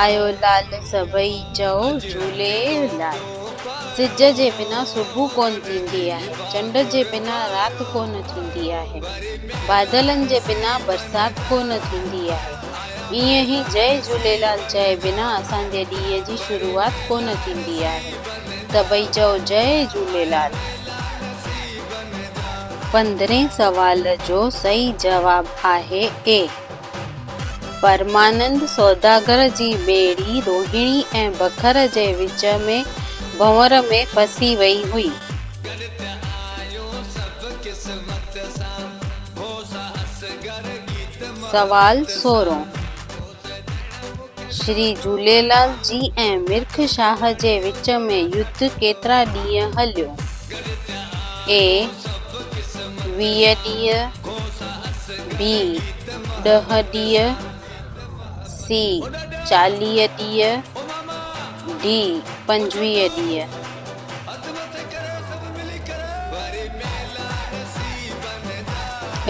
آيو لال سڀئي چئو جهوليلال. سج جي بنا صبح ڪونه ٿيندي آهي، چنڊ جي بنا رات ڪونه ٿيندي آهي، بادلن جي بنا برسات ڪونه ٿيندي آهي. ائين ئي جئي جهوليلال چئي بنا اسان جي ڏينهن جي شروعات ڪونه ٿيندي آهي. سڀئي چئو جئي جهوليلال. پندرهين سوال جو صحيح جواب آهي اي. پرمانند سوداگر جي ٻيڙي روهڻي ۽ بکر جي وچ ۾ ڀنور ۾ ڦسي وئي هئي. سوال سورهون، شري جهوليلال جي ۽ مرک شاهه جي وچ ۾ يڌ ڪيترا ڏينهن هليو؟ اي، 20 ڏينهن، بي، ڏهه ڏينهن، سي، 40 ڏينهن، ڊي، 25 ڏينهن.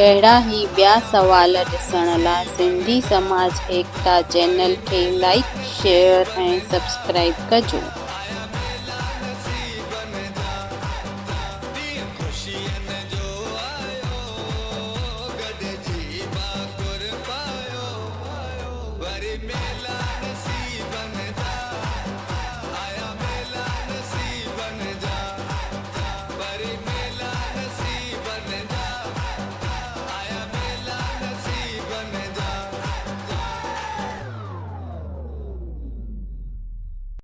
اهڙا ئي ٻيا سوال ڏسڻ لا سنڌي سماج ايڪتا چينل کي لائيڪ، شيئر ۽ سبسڪرائيب ڪجو.